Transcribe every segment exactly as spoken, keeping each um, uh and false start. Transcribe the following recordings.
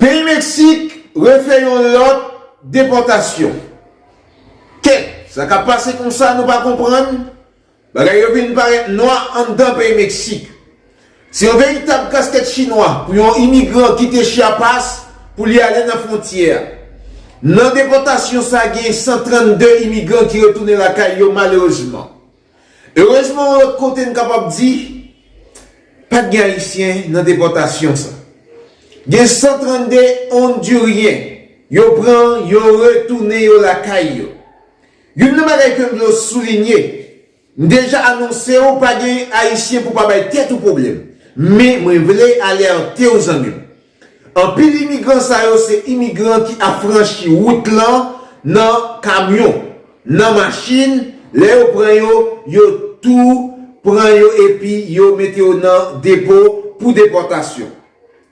Peyi Meksik refè yon lòt depòtasyon. Kèt, sa k ap pase konsa, nou pa konprann? Bagay yo vin parèt nwa anndan peyi Meksik. Se yon veritab kaskèt chinwa pou yon imigran kite Chiapas pou li ale nan fwontyè a. Nan depòtasyon sa, gen san trannde imigran ki retounen lakay yo, malerezman. Erezman, yon lòt kote, n kapab di, pa t gen Ayisyen nan depòtasyon sa. Gen san trannde Ondiryen, yo pran, yo retounen yo lakay yo. Youn nan bagay ke m vle soulinye, m deja anonse w pa gen Ayisyen pou pa bay tèt ou pwoblèm. Men mwen vle alète w, zanmi m. Anpil imigran sa yo se imigran ki ap franchi wout lan nan kamyon, nan machin. Lè yo pran yo, yo tou pran yo epi yo mete yo nan depo pou depòtasyon.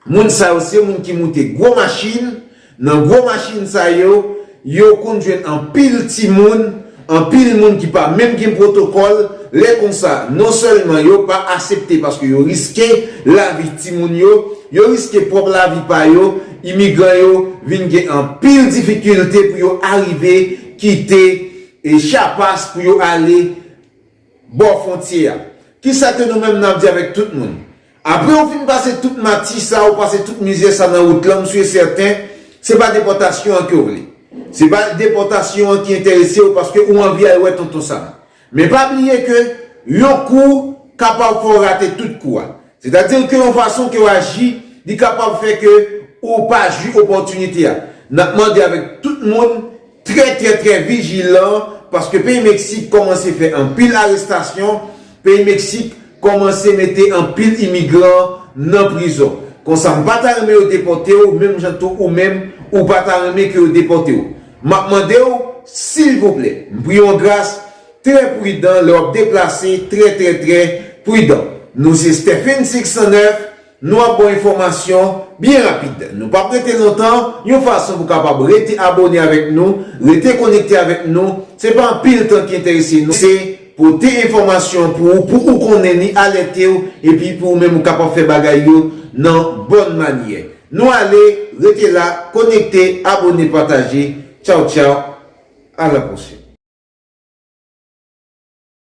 Moun sa yo se moun ki moute gwo machin. Nan gwo machin sa yo, yo konn jwenn anpil timoun, anpil moun ki pa menm gen pwotokòl. Lè konsa, non sèlman yo pa aksepte paske yo riske lavi timoun yo, yo riske pwòp lavi pa yo, imigran yo vin gen anpil difikilte pou yo arive kite, e, Chiapas pou yo ale bò fwontyè a. Kisa ke nou menm n ap di avèk tout moun? Apre ou fin pase tout mati sa, ou pase tout mizè sa nan wout lan, m si e sèten, se pa depòtasyon an ke w vle. Se pa depòtasyon an ki enterese w paske ou anvi al wè tonton Sam. Men pa bliye ke yon kou kapab fè w rate tout kou a. Sètadi ke yon fason ke w aji, li kapab fè ke ou pa jwi opòtinite a. N ap mande avèk tout moun trè, trè, trè vijilan, paske peyi Meksik kòmanse fè anpil arestasyon, peyi Meksik kòmanse mete anpil imigran nan prizon. Konsa, m pa ta renmen yo depòte w, menm jan tou ou menm, ou pa ta renmen ke yo depòte w. M ap mande w, silvouplè, m priye w an gras, trè pridan lè w ap deplase, trè, trè, trè pridan. Nou se Stephen six cent neuf, nou ap ba w enfòmasyon byen rapid. Nou p ap rete lontan, yon fason pou w kapab rete abòne avèk nou, rete konekte avèk nou. Se pa anpil tan ki enterese nou, se pote enfòmasyon pou ou, pou ou konnen li, alète w, epi pou ou menm ou kapab fè bagay yo nan bòn manyè. Nou ale, rete la, konekte, abòne, pataje. Tchaw, tchaw, a la pwochèn.